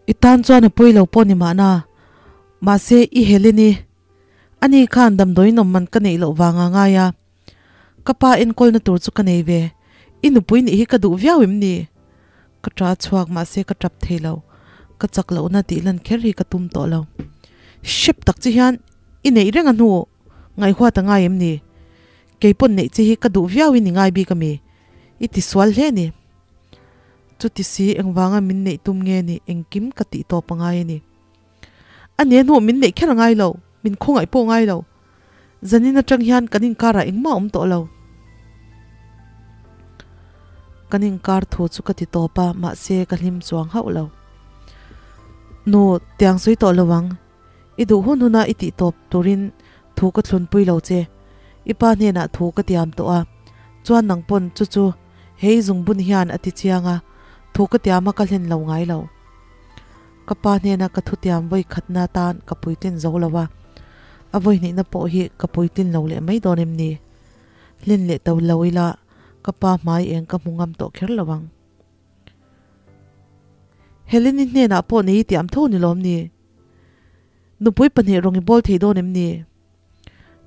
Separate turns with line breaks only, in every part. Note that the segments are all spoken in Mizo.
I tan chuan a pawi lo pawh ni mahna, mahse i Helen-i, ani khan damdawiin awm man ka neih loh vang a ngai a, ka pa enkawlna tur chu ka nei ve, i nupui nih hi ka duh viau em ni? Ka ṭa chhuak mahse ka ṭap thei lo, ka chak lohna tih lan kher hi ka tum tawh lo. Hrep tak chi hian i neih reng a hnu ngaihhuat a ngai em ni? Kei pawn neih chi hi ka duh viau in i ngai bik a mi? I ti sual hle ni. Chuti si engvanga min neih tum nge ni engkim ka tih tawp a ngai a ni. A nia hnu min neih kher a ngai lo, min khawngaih pawh a ngai lo. Zanin atang hian kan inkarah engmah a awm tawh lo. Kan inkar thu chu ka ti tawp a, mahse ka hlim chuang hauh lo. Nu, tiang sawi tawh lo ang. I duh hun huna i tih tawp turin thu ka thlunpui lo che. I pa hnenah thu ka tiam tawh a, chuan nang pawn chu chu hei zungbun hian a ti chiang a, thu ka tiam a ka hlen lo ngai lo. Ka pa hnena ka thutiam vawi khatna tan ka puitlin zo lo a, a vawi hnihna pawh hi ka puitlin lo leh mai dawn em ni? Hlen leh to lo ila ka pa hmai eng ka hmu ngam tawh kher lo ang. Heleni hnenah pawh nei i tiam tho ni lawm ni? Nupui pahnih rawng i bawl thei dawn em ni?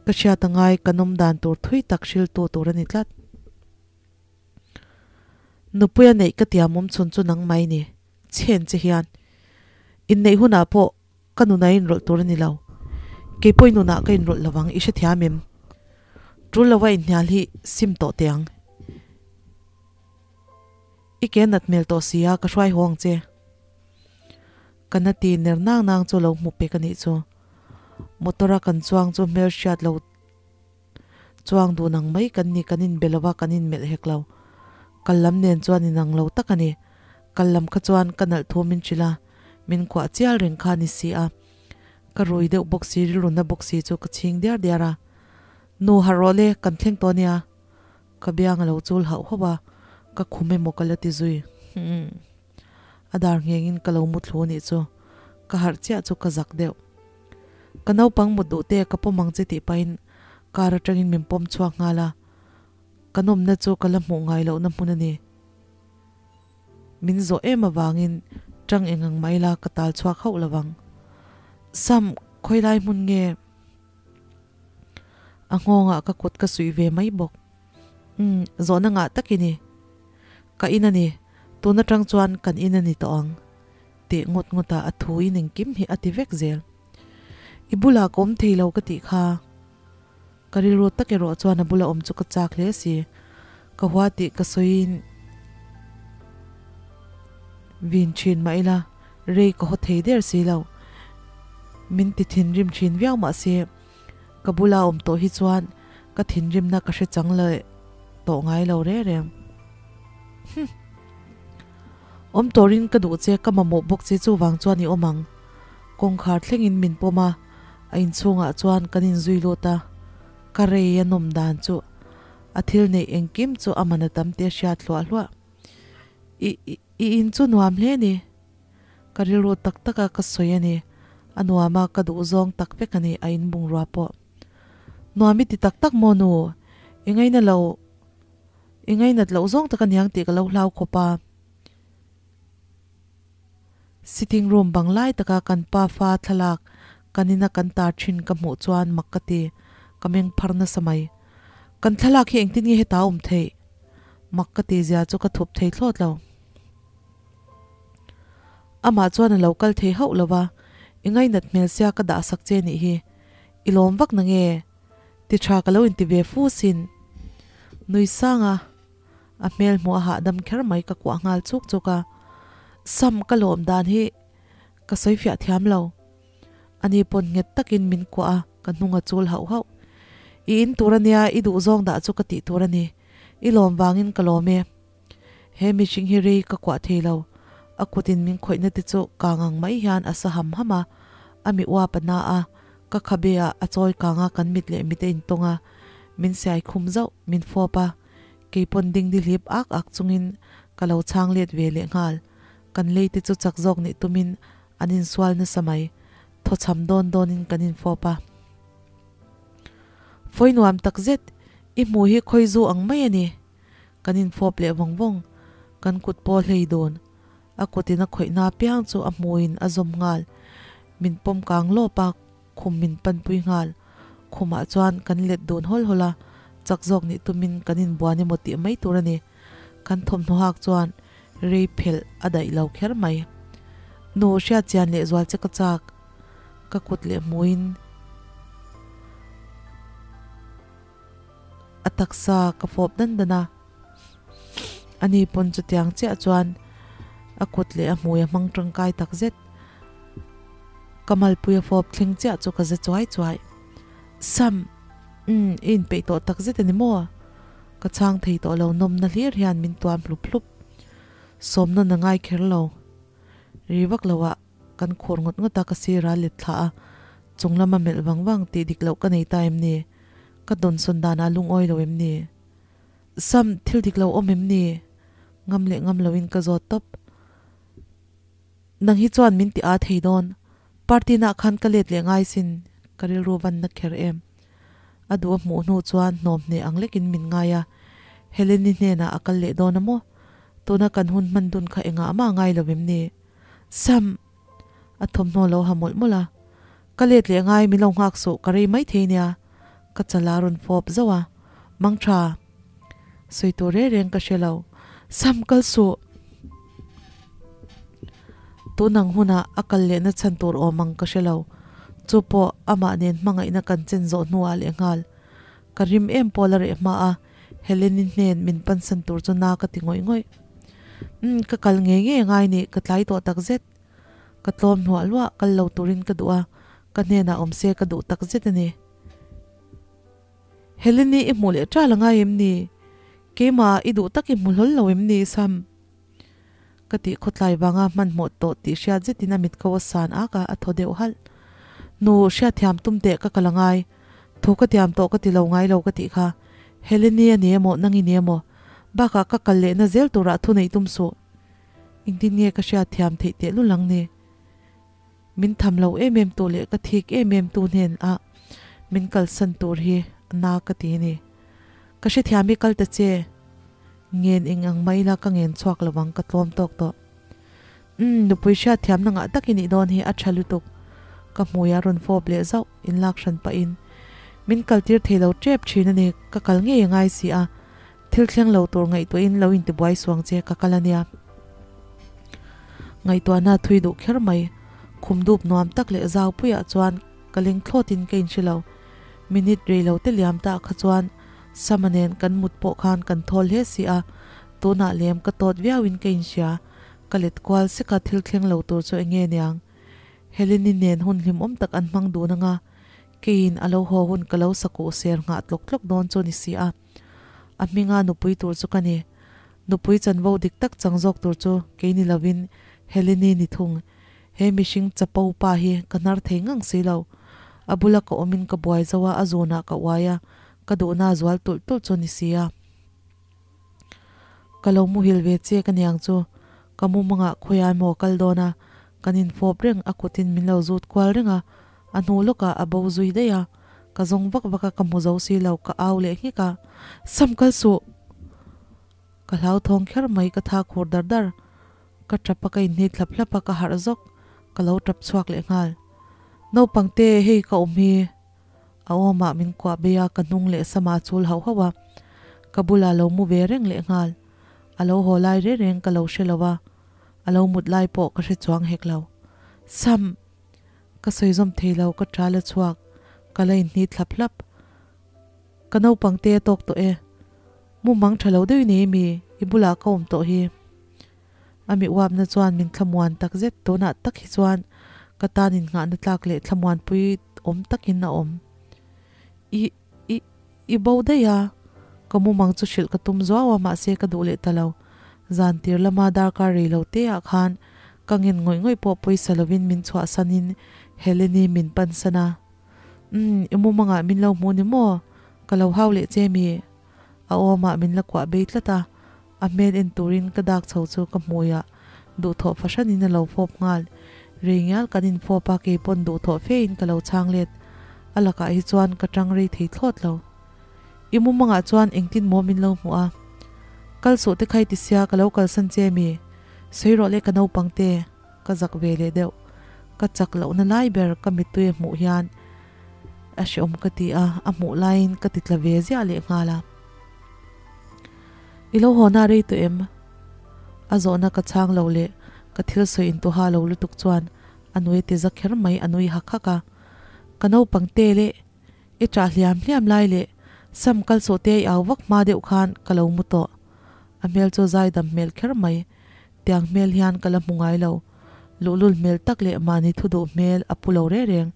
Ka hriat angai ka nawm dan tur thui tak hriltu tur a ni tlat. Nupuia neih ka tiam awm chhun chu nang mai ni. Chhen che hian inneih hunah pawh ka nuna inrawlh tur a ni lo. Kei pawh i nunah ka inrawlh lo ang, i hrethiam em? Tul lova inhnial hi sim tawh teh ang. I ke nat hmel tawh si a, ka hruai haw ang che. Ka na ti ner nang nang chu lo hmu pek a nih chu. Motor a kan chuang chu hmel hriat lo Chuang dun ang mai kan ni, kan inbe lo va, kan inmelh hek lo. Kal lam nen chuan inang lo tak a ni. Kal lam kha chuan ka nalh thu min hrilh a, min kuah chial reng kha a ni si a. Ka rui deuh bawk si, rilruna bawk si chu ka chhing diar diar a. Nu, harh rawh le, kan thleng tawh nia. Ka biang a lo chul hauh hauh a, ka khum emaw ka la ti zui. Humm. A dar nghengin ka lo mu thlu nih chu, ka harh chiah chu ka zak deuh. Ka naupang mut duh te ka pawm ang che tih pahin car atangin min pawm chhuak nghal a, ka nawmna chu ka la hmuh ngai lohna hmun a ni. Min zawh em avangin tang eng ang mah ila ka tal chhuak hauh lo vang. Sam, khawilai hmun nge? A nghawngah ka kut ka suih ve mai bawk. Umm, zawhna ngah tak i ni. Ka in a ni, tun atang chuan kan in a ni tawh ang. Teh ngawt ngawt a, a thu in engkim hi a ti vek zel. I bulah ka awm thei lo ka tih kha. Ka rilru tak erawh chuan a bula awm chu ka chak hle si. Ka hua tih ka sawiin vin thin mah ila, rei ka haw thei der si lo. Min ti thinrim thin viau mah se, ka bula awm tawh hi chuan ka thinrimna ka hre chang leh tawh ngai lo reng reng. Humm. Awm turin ka duh che, ka mamawh bawk che chuvang chuan i awm ang. Kawngkhar thlengin min pawm a, a inchhungah chuan kan inzui lut a, ka rei a nawm dan chu a thil neih engkim chu a man a tam tih a hriat hluah hluah. I, i in chu nuam hle ni. Ka rilru tak tak a ka sawi a ni, a nuam a ka duh zawng tak vek a ni a in bungrua pawh. Nuam i ti tak tak maw nu? I ngaina lo. I ngainat loh zawng tak aniang tih ka lo hlau khawp a. Sitting room bang lai taka kan pa fa thlalak kan ina kan tar thin ka hmuh chuan mak ka ti, ka meng phar nasa mai. Kan thlalak hi engtin nge heta awm theih? Mak ka ti zia chu ka thup thei thlawt lo. Amah chuan a lo kal thei hauh lo va, I ngainat hmel sia ka dah sak che nih hi, i lawm vak na nge? Ti tha ka lo inti ve fu sin. Nui sang a, a hmel hmuh a hahdam kher mai ka kuah nghal chuk chuk a. Sam ka lawm dan hi ka sawi fiah thiam lo. Ani pawn nghet takin min kuah a, ka hnung a chul hauh hauh. I in tur ania, i duh zawng dah chu ka tih tur a ni. I lawm vangin ka lawm e. He mihring hi rei ka kuah thei lo. A kutin min khawihna te chu kang ang mai hian a sa ham ham a, a mi uap a na a, ka khabe ah a chawi kang a kan mit leh mit a intawng a, min siai khum zauh, min fawp a, keipawn dingdi hlip ak ak chungin ka lo chhang let ve leh nghal. Kan lei te chu chak zawk nih tumin an insual nasa mai, thawchham dawn dawnin kan infawp a. Fawi nuam takzet, i hmuh hi khawizu ang mai a ni. Kan infawp leh vawng vawng, kan kut pawh hlei dawn. A kutin a khawihna apiang chu a hmuiin a zawm nghal. Min pawm kang lawp a, khum min panpui nghal. Khumah chuan kan let dun hawl hawl a, chak zawk nih tumin kan inbuan emaw tih mai tur a ni. Kan thawmhnaw hak chuan rei phelh a daih lo kher mai. Nu hriat chian leh zual che ka chak. Ka kut leh hmuiin a taksa ka fawp dan dan a. Ani pawn chutiang chiah chuan a kut leh a hmui a hmang tangkai tak zet. Ka malpui a fawp thleng chiah chu ka za chuai chuai. Sam, umm i inpeih tawh tak zet a ni maw? Ka chhang thei tawh lo nawmna hlir hian min tuam hlup hlup. Sawmnawn a ngai kher lo. Ri vak lo ah kan khur ngawt ngawt a ka sir a let thla a, chung lama melh vang vang tih dik loh ka nei ta em ni? Ka dawnsawn danah lungawi lo em ni? Sam, thil dik lo awm em ni? Ngam leh ngam loin ka zawt tawp. Nang hi chuan min ti aa thei dawn. Party nah khan ka let leh ngai sin, ka rilru van na kher em. A duh a hmuh hnu chuan hnawm hneh ang lekin min ngai a, Heleni hnenah a kal leh dawn a maw? Tuna kan hun hman dun kha engah mah ngai lo em ni? Sam! A thawmhnaw lo ha mawlh mawlh a. Ka let leh ngai min lo nghak suh, ka rei mai thei nia. Ka chala rawn fawp zauh a, Mang tha. Sawi tur reng reng ka hre lo. Sam kal suh! Tun ang hunah a kal lehna chhan tur awm ang ka hre lo. Chu pawh amah nen hmangaihna kan chen zawh hnuah lehnghal. Ka rim em pawh la reh hma a, Heleni hnen min pansan tur chu na ka ti ngawih ngawih. Umm, ka kal ngei ngei angai nih, ka tlai tawh takzet. Ka tlawm hnuah luah kal lo turin ka duh a, ka hnenah awm se ka duh takzet a ni. Heleni i hmuh leh ṭal angai em ni? Keimah i duh tak i hmu hlawl lo em ni, Sam? Ka tih khawtlai vanga hmanhmawh tawh tih hriat zetin a mit ko a san ak a, a thaw deuh halh. Nu, hriatthiam tum teh ka kal angai. Thu ka tiam tawh ka ti lo ngai lo ka tih kha. Heleni a ni emaw, nang i ni emaw? Bakah ka kal lehna zel turah thu neih tum suh. Engtin nge ka hriatthiam theih tehlul ang ni? Min tham lo em em tu leh ka thik em em tu hnen ah min kalsan tur hi na ka ti a ni. Ka hrethiam i kal ta che. Ngen eng ang mai ila ka ngen chhuak lo ang ka tlawm tawk tawh. Umm nupui hriatthiam na ngah tak i nih dawn hi a tha lutuk. Ka hmui a rawn fawp leh zauh in lak hran pah in min kal tir thei lo tep thin a ni ka kal ngei a ngai si a. Thil thleng lo tur ngaihtuahin lo intibuai suang che ka kal a nia. Ngaihtuahna thui duh kher mai. Khum dup nuam tak leh zau puiah chuan ka leng thlawtin ka inhre lo. Minute rei lo te liam ta kha chuan Sama nen kan mut pawh khan kan thawl hle si a, tunah lem ka tawt viauin ka inhria. Ka let kual sek a thil thleng lo tur chu enge niang. Heleni nen hun hlimawm tak an hmang dun anga keiin a lo haw hun ka lo sakuh ser nghah tlawk tlawk dawn chu ni si a. A hminga nupui tur chu ka ni. Nupui chanvo dik tak chang zawk tur chu kei ni lovin Heleni ni thung. He mihring chapo pa hi ka hnar thei ngang si lo. A bula ka awmin ka buai zo a, a zunah ka uai a, ka duhna a zual tulh tulh chu ni si a. Ka lo muhil ve che ka niang chu, ka mumangah khawiah emaw kal dawn a, kan infawp reng, a kutin min lo zut kual reng a, A hnu lawkah a bo zui daih a, ka zawng vak vak a, ka hmu zo si lo, ka au leh nghek a, Sam kal suh! Ka hlauthawng kher mai, ka tha khur dar dar. Ka tap a, ka inhnit hlap hlap a, ka harh zawk, ka lo tap chhuak leh nghal. Naupang te, hei ka awm hi! A awmah min kuah bei a, ka hnung leh samah a chul hauh hauh a, ka bulah lo mu ve reng leh nghal. A lo haw lai reng reng ka lo hre lo a, a lo mut lai pawh ka hre chuang hek lo. Sam! Ka sawi zawm thei lo, ka ṭal a chhuak, ka la inhnit hlap hlap. Ka naupang te a tawk tawh e. Mumang ṭha lo deuh i nei ami? I bulah ka awm tawh hi. A mi uapna chuan min thlamuan tak zet, tunah tak hi chuan ka tan innghahna tlak leh thlamuanpui awm takin a awm. I, i, i bo daih a. Ka mumang chu hrilh ka tum zuau a, mahse ka duh leh ta lo. Zan tir lama darkar rei lo te ah khan ka ngen ngawih ngawih pawh pawisa lovin min chhuahsanin Heleni min pansan a. Umm, i mumangah min lo hmu ni maw? Ka lo hau leh che mi? A awmah min la kuah bei tlat a, a hmel en turin ka dak chho chu ka hmuiah duhthawh fahranin a lo fawp nghal. Rei ngial kan infawp a, keipawn duhthawh fein ka lo chhang let. A lakah hi chuan ka tang rei thei thlawt lo. I mumangah chuan engtin maw min lo hmuh a? Kal suh te khai ti sia ka lo kalsan che mi? Sawi rawh le ka naupang te, ka zak ve leh deuh. Ka chak lohna lai ber ka mittui a hmuh hian a hreawm ka ti a, a hmuh laiin ka ti tla ve ziah leh nghal a. I lo haw na rei tawh em? A zawhna ka chhang lo leh ka thil sawi intuha lo lutuk chuan a nui ti za kher mai a nui hak hak a. Ka naupang te leh i ṭah hliam hliam lai leh sam kal sawh te i au vak hma deuh khan ka lo mu tawh. A hmel chu zaidam hmel kher mai. Tiang hmel hian ka la hmu ngai lo. Luhlul hmel tak leh mahni thu duh hmel a pu lo reng reng.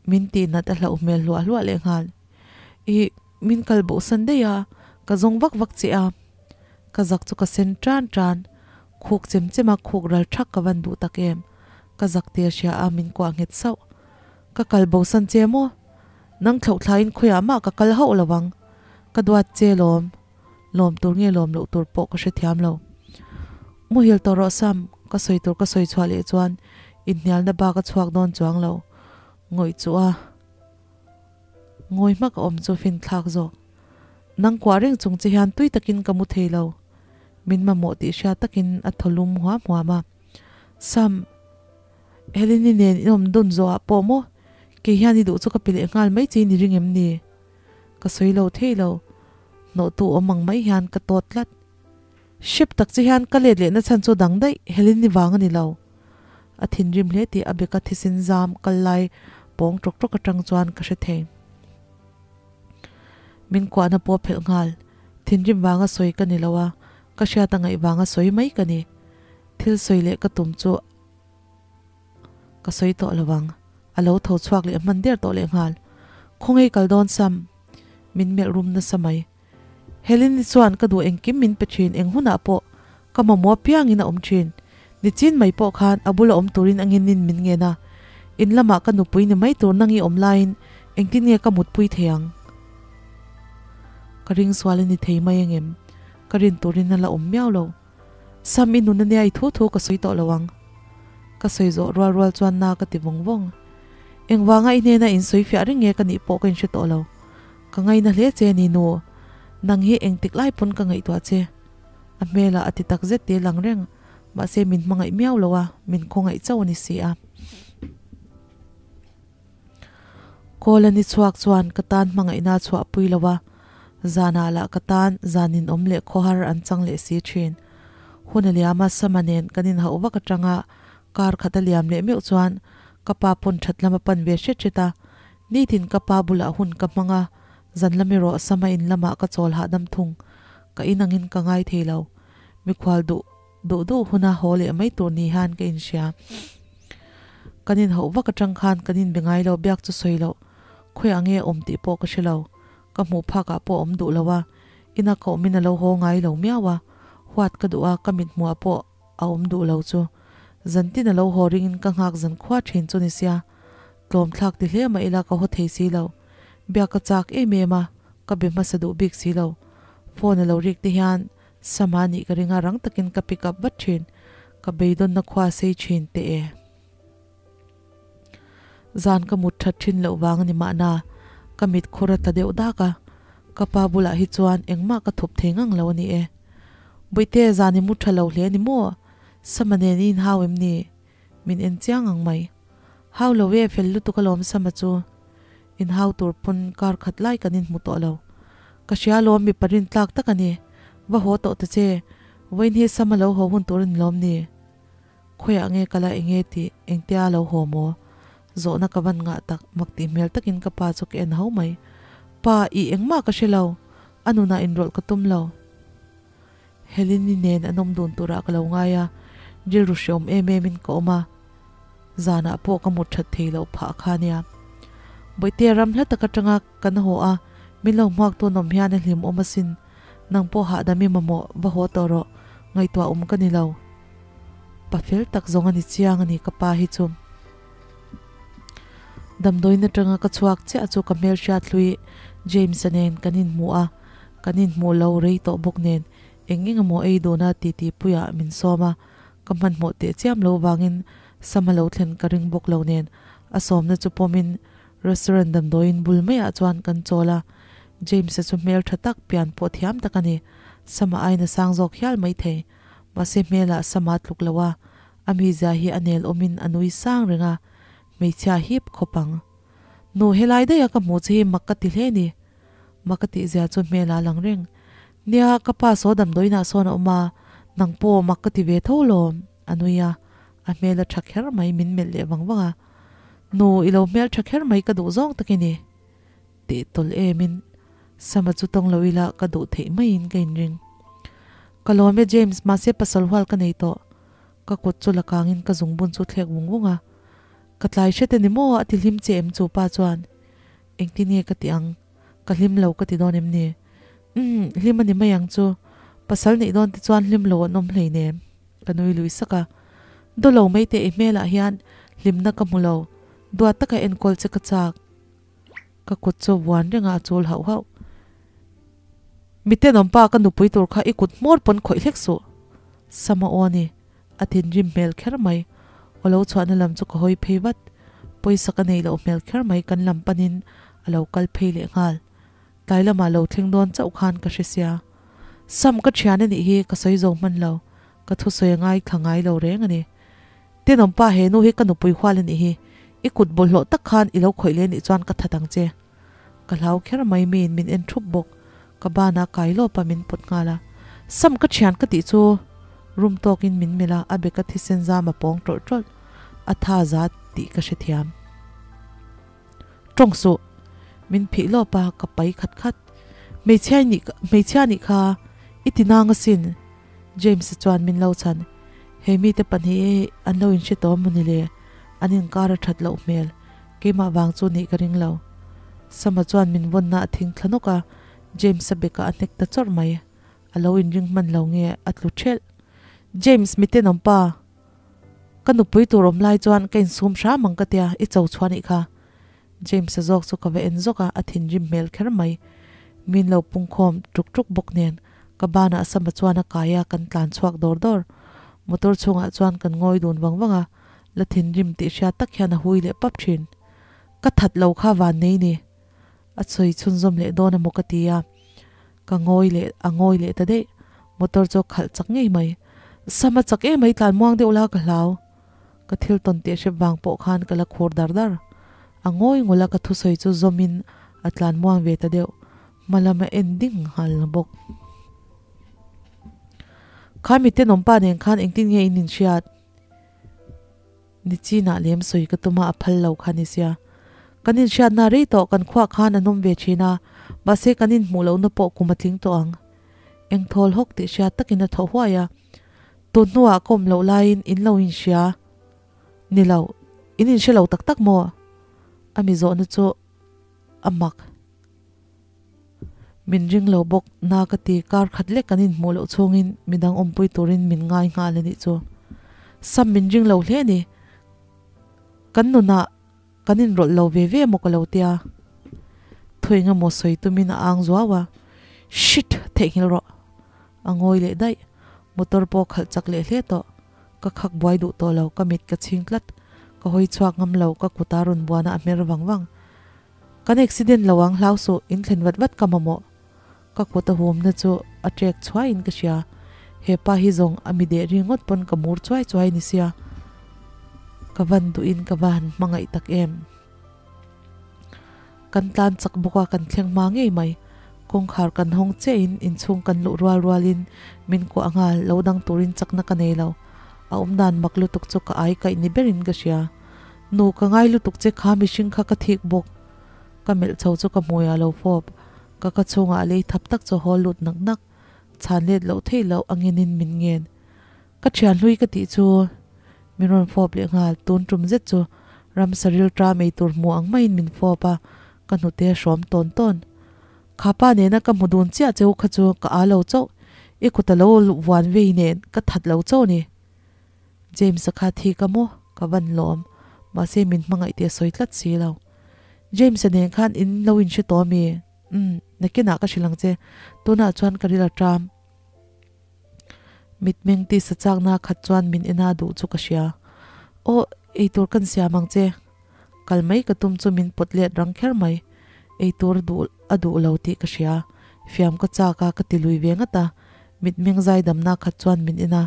Min tih nat a hlauh hmel hluah hluah leh nghal. Ih, min kal bohsan daih a, ka zawng vak vak che a. Ka zak chu ka sen tan tan. Khuk chem chem a khuk ral thak ka van duh tak em. Ka zak tel hria a min kuah nghet sauh. Ka kal bohsan che maw? Nang thlauh thlaiin khawiah mah ka kal hauh lo ang. Ka duat che lawm. Lawm tur nge lawm loh tur pawh ka hrethiam lo. Muhil tawh rawh Sam, ka sawi tur ka sawi chhuah leh chuan inhnialna bak a chhuak dawn chuang lo. Ngawih chu a ngawi hmak a awm chu fin thlak zawk. Nang kuah reng chung che hian tui takin ka mu thei lo. Min mamawh tih hriat takin a thaw lum huam huam a. Sam, Helene-i nen in awm dawn zawhah pawh maw kei hian i duh chu ka pe leh nghal mai che ni ring em ni? Ka sawi lo thei lo. Hnawhtu awm ang mai hian ka tawt tlat. Hrep tak che hian ka let lehna chhan chu dang daih Helene-i vang a ni lo. A thinrim hle tih a beka thisen zam kal lai pawng tawk tawk atang chuan ka hre thei. Min kuahna pawh phelh nghal. Thinrim vanga sawi ka ni lo a, ka hriat a ngaih vanga sawi mai ka ni. Thil sawi leh ka tum chu Ka sawi tawh lo ang. A lo tho chhuak leh hman der tawh leh nghal. Khawngaih kal dawn Sam. Min melh rum nasa mai. Helene-i chuan ka duh engkim min pe thin eng hunah pawh ka mamawh apiangin a awm thin. Nichin mai pawh khan a bula awm turin a nginin min ngen a. In lamah ka nupui ni mai tur nang i awm laiin engtin nge ka mutpui thei ang? Ka ring sual a ni thei mai angem? Ka rin turin a la awm miau lo. Sam i nun ania i thu thu ka sawi tawh lo ang. Ka sawi zawh rual rual chuan na ka ti vawng vawng. Engvanga i hnena in sawi fiah reng nge ka nih pawh ka inhre tawh lo. Ka ngaina hle che ni nu. Nang hi engtik lai pawn ka ngaihtuah che. A hmelah a ti tak zet te lang reng. Mahse min hmangaih miau lo a, min khawngaih chauh a ni si a. Kawl a ni chhuak chuan ka tan hmangaihna a chhuahpui lo a, zanah lah ka tan zanin awm leh khawhar an chang leh si thin. Hun a liam a, Sama nen kan inhauh vak atanga kar khat a liam leh meuh chuan ka pa pawn that lam a pan ve hret hret a, nitin ka pa bulah hun ka hmang a, zan lam erawh Sama in lamah ka chawl hahdam thung. Ka in angin ka ngai thei lo. Mikhual duh. Duh duh huna haw leh mai tur ni hian ka inhria. Kan inhauh vak atang khan kan inbe ngai lo biak chu sawi loh. Khawiah nge awm tih pawh ka hre lo. Ka hmuh phakah pawh awm duh lo a, ina ka awmin a lo haw ngai lo miau a. Huat ka duh a, ka mithmuhah pawh a awm duh lo chu. Zantin a lo haw ringin ka nghak zan khua thin chu ni sia. Tlawm thlak ti hle mah ila ka haw thei si lo. Biak ka chak em em a, ka be hmasa duh bik si lo. Phone a lo rik te hian Sama nih ka ring a, rang takin ka pick up vat thin. Ka beidawnna khua sei thin teh e. Zan ka mut that thin loh vang a ni mahna, ka mit khur a tla deuh dak a. Ka pa bulah hi chuan engmah ka thup thei ngang lo a ni e. Bawihte, zan i mut tha lo hle a ni maw? Sama nen i inhau em ni? Min en chiang ang mai. Hau lo e, fel lutuk alawm Sama chu. Inhau tur pawn kar khat lai kan inhmu tawh lo. Ka hria alawm mipa rintlak tak a ni. Va haw tawh ta che. Vawiin hi Sama lo haw hun tur a ni lawm ni? Khawiah nge ka la enge tih engtia lo haw maw? Zawhna ka van ngah tak, mak tih hmel takin ka pa chu ka en ho mai. Pa, i engmah ka hre lo. A nunah inrawlh ka tum lo. Helene-i nen an awm dun turah ka lo ngai a, rilru hreawm em em in ka awm a, zanah pawh ka mut that thei loh phah kha nia. Bawihte ram hla tak atanga kan haw a, min lo hmuak tu nawm hian a hlim awm asin, nang pawh hahdam i mamawh va haw tawh rawh, ngaihtuah awm ka ni lo. Pa fel tak zawng a ni chiang a ni ka pa hi chu. Damdawiin atanga ka chhuak chiah chu ka hmelhriat hlui James-a nen kan inhmu a, kan inhmuh lo rei tawh bawk nen eng eng emaw ei duna titi puiah min sawm a, ka hmanhmawh teh chiam lo vangin Sama lo thlen ka ring bawk lo nen a sawmna chu pawmin restaurant damdawiin bul maiah chuan kan chawl a, James-a chu hmel tha tak pian pawh thiam tak a ni, Sama aiin a sang zawk hial maithei. Mahse hmelah sama tluk lo a, a mizia hi a nel awmin a nui sang reng a, hmeichhia hip khawp ang. Nu helai daih a ka hmuh che hi mak ka ti hle ni. Mak ka tih zia chu hmelah a lang reng. Nia, ka pa saw damdawiinah sawn a awm a, nang pawh mak ka ti ve tho lawm, a nui a, a hmel a tha kher mai min melh leh vang vang a. Nu, i lo hmel tha kher mai ka duh zawng tak i ni. Tih tawlh emin Sama chu tawng lo ila ka duh theih maiin ka inring. Ka lawm e James, mahse pasal hual ka nei tawh. Ka kut chu la kangin ka zungbun chu thlek vung vung a. Ka tlai hret a ni maw? A ti hlim che em chu pa chuan. Engtin nge ka ti ang? Ka hlim lo ka ti dawn em ni? Umm, hlim a ni mai ang chu. Pasal neih dawn te chuan hlim lo an awm hleinem. Ka nui lui sak a. Daw lo mai teh i hmelah hian hlimna ka hmu lo. Duat taka enkawl che ka chak. Ka kut chu vuan reng a a chul hauh hauh. Miten awmpa ka nupui tur kha i kut hmawr pawn khawih hlek suh. Sama aw ni. A thinrim hmel kher mai. Aw lo chhuahna lam chu ka hawi phei vat. Pawisa ka nei loh hmel kher mai kan lam panin a lo kal phei leh nghal. Tlai lamah lo thleng dawn chauh khan ka hre sia. Sam ka thian a nih hi ka sawi zo hman lo. Ka thusawi a ngaithla ngai lo reng a ni. Tenawmpa he nu hi ka nupui hual a nih hi, i kut bawlhhlawh tak khan i lo khawih leh nih chuan ka that ang che. Ka hlau kher mai miin min en thup bawk, ka banah kai lawp a min pawt nghal a. Sam ka thian ka tih chu rum tawkin min melh a, a beka thisen zam a pawng tawlh tawlh, a tha za tih ka hrethiam. Tawng suh! Min phih lawp a, ka pai khat khat. Hmeichhia i nih hmeichhia nih kha i ti nang asin. James-a chuan min lo chhan. He mite pahnih hi an lo inhre tawh maw ni le? An inkar a that loh hmel. Keimah vang chu nih ka ring lo. Sama chuan min vawnna a thing thla nawk a, James-a bekah a hnek ta chawrh mai. A lo inring hman lo nge a tlu thelh. James, mitenawm pa! Ka nupui tur awm lai chuan ka insum hram ang ka tia, i cho chhuah nih kha. James-a zawk chu ka va en zawk a, a thinrim hmel kher mai. Min lo pungkhawm tuk tuk bawk nen, ka banah Sama chuan a kai a, kan tlan chhuak dawr dawr. Motor chhungah chuan kan ngawi dun vang vang a, la thinrim tih hriat tak hian a hui leh pap thin. Ka that lo kha van nei ni. A sawi chhunzawm leh dawn emaw ka ti a, ka ngawi leh a ngawi leh ta daih. Motor chu a khalh chak ngei mai. Sam a chak em mai tlan muang deuh la ka hlau. Ka thil tawn teh hrep vang pawh khan ka la khur dar dar. A ngawi ngawlh a ka thusawi chu zawmin a tlan muang ve ta deuh. Hma lam a en ding nghal bawk. Kha mitenawmpa nen khan engtin nge in inhriat? Nichinah lem sawi ka tum a, a phal lo kha ni sia. Kan inhriatna rei tawh kan khuah khan an awm ve thin a, mahse kan inhmuh lohna pawh kum a tling tawh ang. Eng thawl hawk tih hriat takin a thaw huai a. Tun hnuah ka awm loh laiin in lo inhria ni lo, in inhre lo tak tak maw? A mi zawhna chu a mak. Min ring lo bawk, na ka ti, kar khat lek kan inhmuh loh chhungin midang awmpui turin min ngai nghal a nih chu. Sam min ring lo hle a ni. Kan nunah kan inrawlh lo ve ve maw ka lo tia. Thu eng emaw sawi tumin a ang zuau a, Shit! Theihnghilh rawh. A ngawi leh daih. Motor pawh khalh chak leh hle tawh. Ka khak buai duh tawh lo, ka mit ka chhing tlat. Ka hawi chhuak ngam lo, ka kuta rawn buana a hmer vang vang. Kan accident lo ang hlau suh, in thlen vat vat ka mamawh. Ka kut a humna chu a trek chhuaiin ka hria. He pa hi zawng a mi deh ringawt pawn ka mur chuai chuai ni sia. Ka van duhin ka va han hmangaih tak em. Kan tlan chak bawk a kan thleng hma ngei mai. Kawngkhar kan hawng chiahin inchhung kan luh rual rualin min kuah nghal, lo dang turin chakna ka nei lo. A awmdan mak lutuk chu ka ai kaih ni berin ka hria. Nu, ka ngai lutuk che kha mihring kha ka thik bawk. Ka melh chho chu ka hmui a lo fawp. Ka ka chhungah a lei thap tak chu haw lut nak nak. Chhan let loh theih loh a ngenin min ngen. Ka thian hlui ka tih chu min rawn fawp leh nghal. Tun tum zet chu ramsa ril ṭam ei tur hmu ang maiin min fawp a, ka hnute a hrawm tawn tawn. Kha pa nena ka hmu dun chiah cheu kha chu ka â lo chauh. I kut a lo vuan vei nen ka that lo chauh a ni. James-a kha thi ka maw? Ka van lawm. Mahse min hmangaih tih a sawi tlat si lo. James-a nen khan in lo inhre tawh ami? Umm, nakinah ka hrilh ang che. Tunah chuan ka ril a ṭam. Mitmeng tisa chakna khat chuan min en a duh chu ka hria. Aw, eitur kan siam ang che. Kal mai ka tum chu min pawt let rang kher mai. Eitur duh a duh lo tih ka hria. Fiam ka chak a, ka ti lui ve ngat a. Mitmeng zaidamna khat chuan min en a.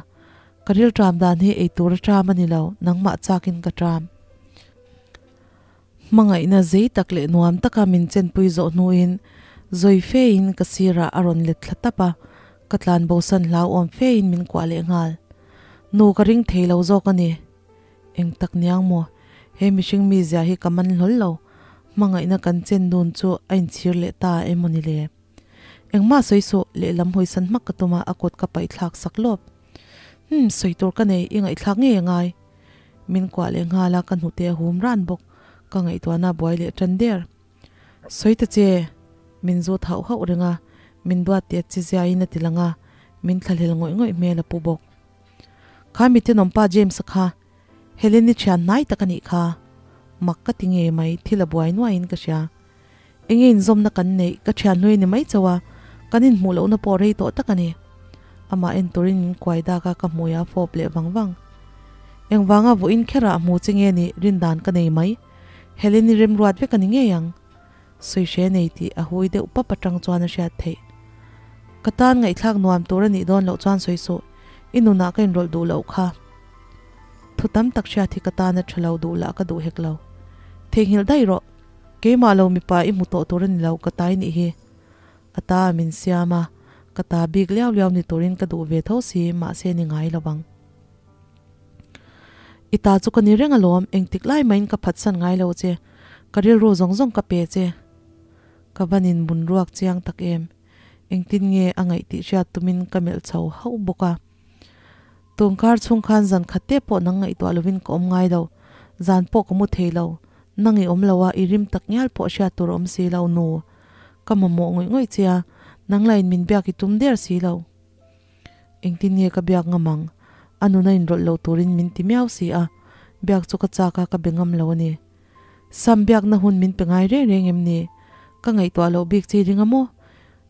Ka rilṭam dan hi ei tura ṭam a ni lo, nangmah chakin ka ṭam. Hmangaihna zei tak leh nuam taka min chenpui zawh hnuin zawi fein ka sirah a rawn let thla tap a, ka tlan bosan hlauhawm fein min kuah leh nghal. Nu ka ring thei lo zawk a ni. Eng tak niang maw? He mihring mizia hi ka man hlawl lo. Hmangaihna kan chen dun chu a inchhir leh ta emaw ni le? Engmah sawi suh, lehlam hawisan hmak ka tum a, a kut ka paih thlak sak lawp. Umm, sawi tur ka nei, i ngaihthlak ngei a ngai. Min kuah leh nghal a, ka hnute a hum ran bawk. Ka ngaihtuahna a buai leh tan der. Sawi ta che! Min zut hauh hauh reng a, min duat tih a chi ziain a ti lang a, min thlahlel ngawih ngawih hmel a pu bawk. Kha mi tenawmpa James-a kha Helen-i thian hnai tak a nih kha. Mak ka ti ngei mai, thil a buai nuaiin ka hria. Enge inzawmna kan neih, ka thian hlui ni mai chauh a, kan inhmuh lohna pawh rei tawh tak a ni. Amah en turin min kuai dak a, ka hmui a fawp leh vang vang. Engvanga vawiin kherah hmu che nge nih rindan ka nei mai. Helen-i remruat vek a ni ngei ang. Sawi hre nei tih a hui deuh pap atang chuan a hriat theih. Ka tan ngaihthlak nuam tur a nih dawn loh chuan sawi suh, i nunah ka inrawlh duh loh kha. Thu tam tak hriat hi ka tan a tha lo duh lah ka duh hek lo. Theihnghilh daih rawh, keimah lo mipa i hmu tawh tur a ni lo ka tai nih hi. A ta a min siam a, ka ta bik liau liau ni turin ka duh ve tho si mahse ni ngai lo ang. I ta chu ka ni reng alawm, engtik lai mahin ka phatsan ngai lo che, ka rilru zawng zawng ka pe che. Ka van in bun ruak chiang tak em, engtin nge a ngaih tih hriat tumin ka melh chho hauh bawk a. Tungkar chhung khan zan khat te pawh nang ngaihtuah lovin ka awm ngai lo, zan pawh ka mu thei lo, nang i awm lo a, i rim tak ngial pawh hriat tur a awm si lo, nu. Ka mamawh ngawih ngawih che a, nang lain min biak i tum der si lo. Engtin nge ka biak ngam ang? A nuna inrawlh lo turin min ti miau si a, biak chu ka chak a, ka be ngam lo a ni. Sam biakna hun min pe ngai reng reng em ni? Ka ngaihtuah loh bik chi ring a maw?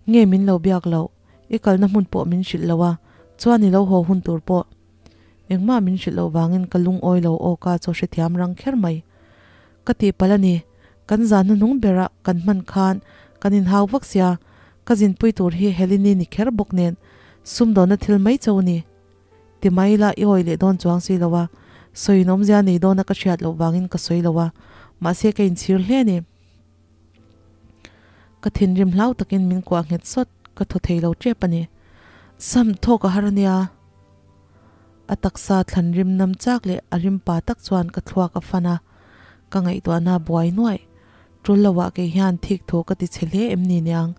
Nge min lo biak loh? I kalna hmun pawh min hrilh lo a, chuan i lo haw hun tur pawh. Engmah min hrilh loh vangin ka lungawi lo aw ka chaw hrethiam rang kher mai. Ka tihpalh a ni, kan zan hnuhnung berah kan hman khan kan inhau vak sia, ka zinpui tur hi Helene-i ni kher bawk nen sumdawnna thil mai cho ni. Ti mai ila i awi leh dawn chuang si lo a, sawiin awmzia nei dawna ka hriat loh vangin ka sawi lo a, mahse ka inchhir hle a ni. Ka thinrim hlau takin min kuah nghet sawt, ka thaw thei lo tep a ni. Sam, thawk a har a nia. A taksa thlan rim nam chak leh a rim pa tak chuan ka thluak a fan a, ka ngaihtuahna a buai nuaih. Tul loah kei hian thik thu ka ti chhe hle em ni niang?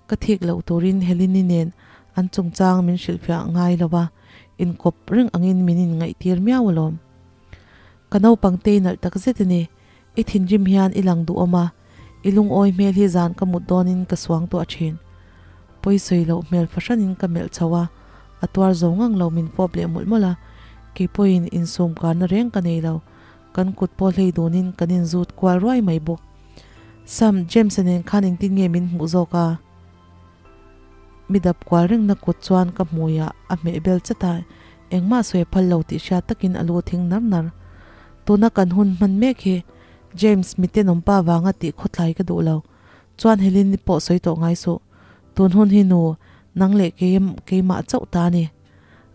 Ka thik loh turin Helene-i nen an chungchang min hrilhfiah ngai lo va, inkawp reng angin min inngaihtir miau alawm. Ka naupang te i nalh tak zet a ni. I thinrim hian i lang duhawm a, i lungawi hmel hi zan ka mut dawnin ka suang tuah thin. Pawi sawi loh hmel fahranin ka melh chho a, a tuar zo ngang lo min fawp leh mawlh mawlh a, kei pawhin insum karna reng ka nei lo, kan kut pawh hlei dunin kan inzut kual ruai mai bawk. Sam, James-a nen khan engtin nge min hmuh zawk a? Mi dap kual rengna kut chuan ka hmuiah a hmeh bel chat a, engmah sawi a phal lo tih hriat takin a lu thing nar nar. Tuna kan hun hman mek hi James mi tenawmpa vanga tih khawtlai ka duh lo. Chuan Helen ni pawh sawi tawh ngai suh. Tun hun hi nu, nang leh kei keimah chauh ta a ni.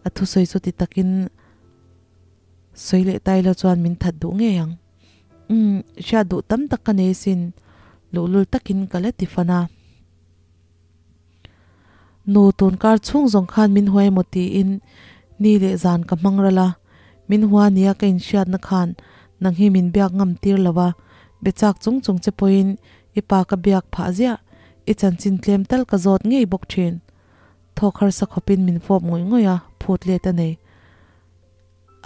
A thusawi chu ti takin sawi leh tai lo chuan min that duh ngei ang. Umm, hriat duh tam tak ka nei sin, luhlul takin ka la ti fan a. Nu, tun kar chhung zawng khan min huai emaw tiin ni leh zan ka hmang ral a, min hua nia ka inhriatna khan nang hi min biak ngam tir lo a, be chak chung chung che pawhin i pa ka biak phah ziah, i chanchin tlem tal ka zawt ngei bawk thin. Thawk harsa khawpin min fawp ngawih ngawih a, phut let a nei.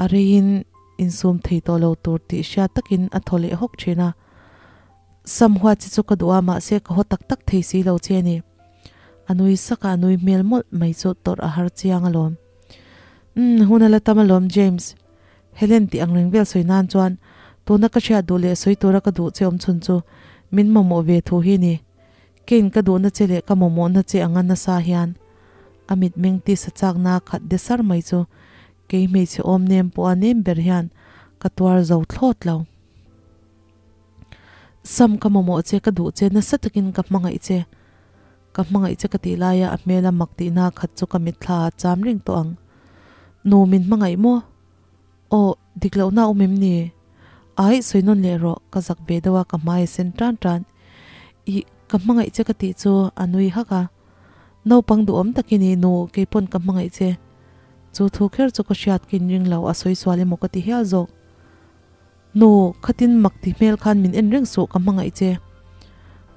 A reiin insum thei tawh lo tur tih hriat takin a thaw leh hawk thin a. Sam huat chi chu ka duh a, mahse ka haw tak tak thei si lo che a ni. A nui sak a, a nui hmel mawlh mai chu tawrh a har chiang alawm. Umm, hun a la tam alawm James. Helen tih ang reng vel sawi nan chuan tuna ka hriat duh leh sawi tura ka duh che awm chhun chu min mamawh ve thu hi ni. Kane ka duhna che leh ka mamawhna che anga nasa hian a mitmeng tisa chakna khat de sar mai chu Kei hmeichhe awm nem pawh a nem ber hian ka tuar zo thlawt lo. Sam ka mamawh che, ka duh che, nasa takin ka hmangaih che. Ka hmangaih che ka tih laia a hmela mak tihna khat chu ka mitthla ah cham reng tawh ang. Nu min hmangaih maw? Aw, dik lohna a awm em ni? Aih, sawi nawn leh rawh, ka zak ve deuh a, ka hmai a sen tan tan. Ih, ka hmangaih che ka tih chu a nui hak a. Naupang duhawm tak i ni nu, keipawn ka hmangaih che. Chu thu kher chu ka hriat ka inring lo, a sawi sual emaw ka ti hial zawk. Nu, khatin mak ti hmel khan min en reng suh, ka hmangaih che.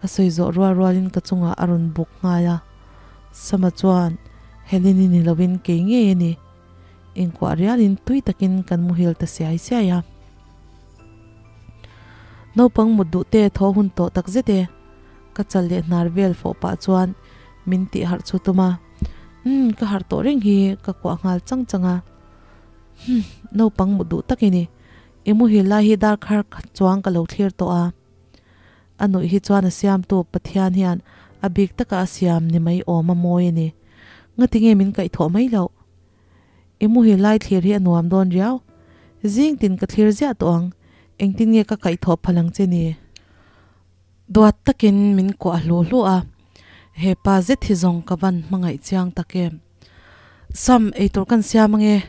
A sawi zawh rual rualin ka chungah a rawn buk nghal a. Sama chuan, Helen-i ni lovin kei ngei a ni. Inkuah rialin tui takin kan muhil ta siai siai a. Naupang mut duh te thaw hun tawh tak zet e. Ka chal leh hnar vel fawh pah chuan min tih harh chu tum a. Umm, ka harh tawh reng hi, ka kuah nghal chang chang a. Humm, naupang mut duh tak i ni. I muhil lai hi darkhar chuang ka lo thlir tawh a. A nuih hi chuan a siamtu Pathian hian a bik taka a siam ni mai awm a mawi a ni. Ngatinge min kaihthawh mai loh? I muhil lai thlir hi a nuam dawn riau. Zing tin ka thlir ziah tawh ang. Engtin nge ka kaihthawh phal ang che ni? Duat takin min kuah hlu hlu a. He pa zet hi zawng ka van hmangaih chiang tak em. Sam, eitur kan siam ange.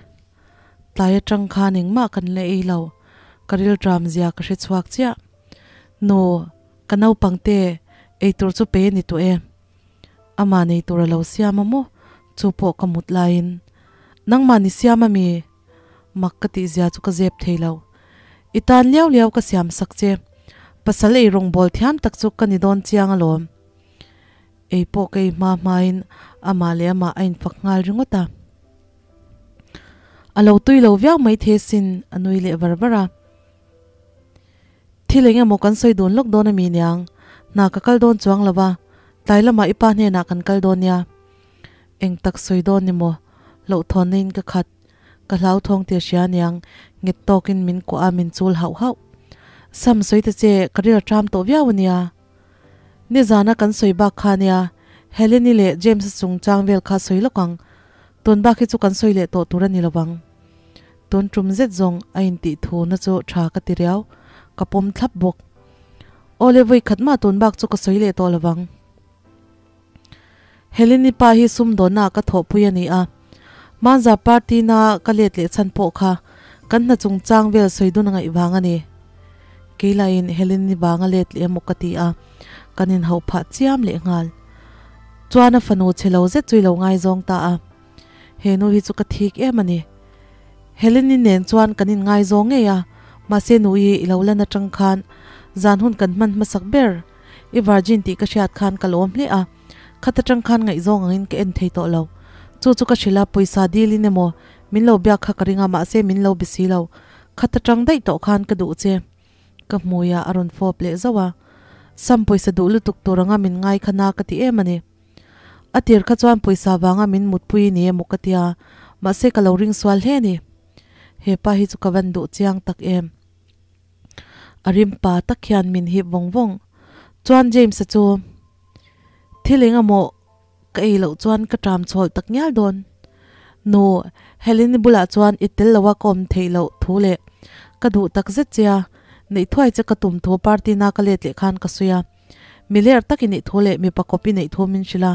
Tlai atang khan engmah kan la ei lo, ka rilṭam zia ka hre chhuak chiah. Nu, ka naupang te eitur chu pe ni tawh e. Amah nei tur a lo siam a maw? Chu pawh ka mut laiin. Nangmah ni siam a mi? Mak ka tih zia chu ka zep thei lo. I tan liau liau ka siam sak che. Pasal ei rawngbawl thiam tak chu ka ni dawn chiang alawm. Ei pawh ka ei hma hmain amah leh amah a infak nghal ringawt a. A lo tui lo viau mai the sin, a nui leh var var a. Thil eng emaw kan sawi dun lawk dawn a mi niang, hna ka kal dawn chuang lo va, tlai lamah i pa hnenah kan kal dawn nia. Eng tak sawi dawn ni maw, hlauhthawnna in ka khat, ka hlauthawng tia hria niang, nghet tawkin min kuah a min chul hauh hauh. Sam sawi ta che, ka ril a ṭam tawh viau a nia. Nizana kan sawi bak kha nia, Helen-i leh James-a chungchang vel kha sawi lawk ang. Tun bak hi chu kan sawi leh tawh tur a ni lo vang. Tun tum zet zawng a intih thu na chu tha ka ti riau, ka pawm thlap bawk. Aw le vawi khat mah tun bak chu ka sawi leh tawh lo vang. Helen-i pa hi sumdawnna ah ka thawhpui a ni a, Manza party na ka let leh chhan pawh kha kan hna chungchang vel sawi dun a ngaih vang a ni. Kei lahin Helen-i vang a let leh emaw ka ti a, kan inhauh phah chiam leh nghal. Chuan a fanu chhe lo zet chu i lo ngaizawng ta a. He nu hi chu ka thik em a ni. Helen-i nen chuan kan inngaizawng ngei a, mahse nu i i lo lan atang khan zan hun kan hman hmasak ber. I virgin tih ka hriat khan ka lawm hle a, khat atang khan ngaihzawng angin ka en thei tawh lo. Chu chu ka hrilh a, pawisa dilin emaw min lo biak kha ka ring a, mahse min lo be si lo. Khat atang daih tawh khan ka duh che. Ka hmuiah a rawn fawp leh zauh a, Sam pawisa duh lutuk tur anga min ngai kha na ka ti em a ni. A tir kha chuan pawisa vanga min mutpui ni emaw ka tia, mahse ka lo ring sual hle a ni. He pa hi chu ka van duh chiang tak em. A rim pa tak hian min hip vawng vawng. Chuan James-a chu thil eng emaw ka ei loh chuan ka ṭam chhawlh tak ngial dawn. Nu, Helen-i bulah chuan i tel loa ka awm theih loh thu leh ka duh tak zet che a, neih thuai che ka tum thu party na ka let leh khan ka sawi a. Mi ler tak i neih thu leh mipa kawp i neih thu min hrilh a,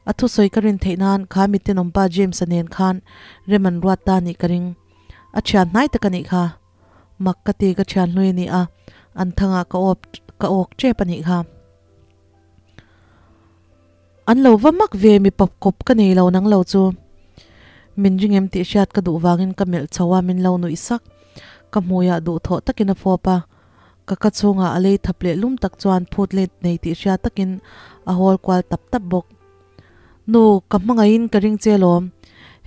a thusawi ka rin theih nan kha mi tenawmpa James-a nen khan rem an ruat ta nih ka ring. A thian hnai tak a nih kha. Mak ka ti ka thian hlui a ni a, an thangah ka awp ka awk tep a nih kha. An lo va mak ve mipa kawp ka nei lo nang lo chu. Min ring em tih hriat ka duh vangin ka melh chho a min lo nuih sak. Ka hmuiah duhthawh takin a fawp a. Ka ka chhungah a lei thap leh lum tak chuan phut let nei tih hria takin a hawl kual tap tap bawk. Nu, ka hmangaihin ka ring che lawm.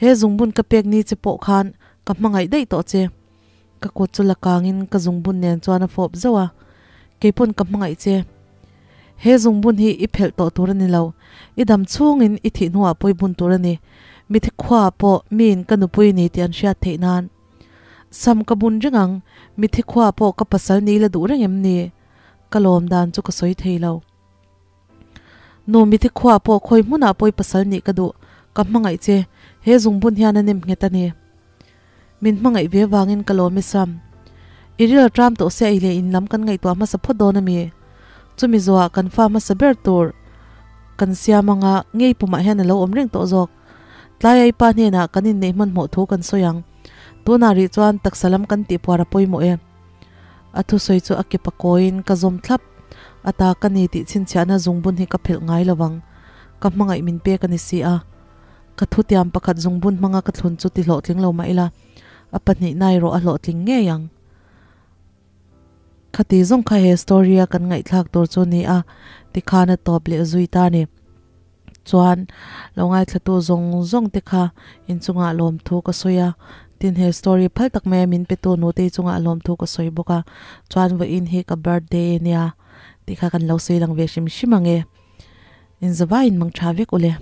He zungbun ka pek ni che pawh khan ka hmangaih daih tawh che. Ka kut chu la kangin ka zungbun nen chuan a fawp zauh a, Keipawn ka hmangaih che. He zungbun hi i phelh tawh tur a ni lo. I dam chhungin i thih hnuah pawi bun tur a ni. Mithi khuaah pawh miin ka nupui ni tih an hriat theih nan. Sam ka bun reng ang, mithi khuaah pawh ka pasal ni la duh reng em ni? Ka lawm dan chu ka sawi thei lo. Nu, mithi khuaah pawh khawi hmunah pawh i pasal nih ka duh, ka hmangaih che, he zungbun hian a nem nghet a ni. Min hmangaih ve vangin ka lawm i Sam. I ril a ṭam tawh se ei leh in lam kan ngaihtuah hmasa phawt dawn a mi? Chumi zawhah kan fa hmasa ber tur kan siam anga ngei pumah hian a lo awm reng tawh zawk. Tlaia i pa hnenah kan inneih hmanhmawh thu kan sawi ang. Tunah rih chuan taksa lam kan tih puar a pawimawh e. A thusawi chu a ke pakawiin ka zawm thlap. A ta ka ni tih chhinchhiahna zungbun hi ka phelh ngai lo vang. Ka hmangaih min pek a ni si a. Ka thutiam pakhat zungbun hmanga ka thlun chu ti hlawhtling lo mah ila, a pahnihna erawh a hlawhtling ngei ang. Khati zawng kha he story a kan ngaihthlak tur chu ni a, tikhan a tawp leh zui ta ni. Chuan lo ngaithlatu zawng zawng te kha inchungah lawmthu ka sawi a, tin he story phal tak mai a min petu nutei chungah lawmthu ka sawi bawk a, chuan vawiin hi ka birthday ania tih kha kan lo sawi lang ve hrim hrim ang e. Inzavaiin mang tha vek ule.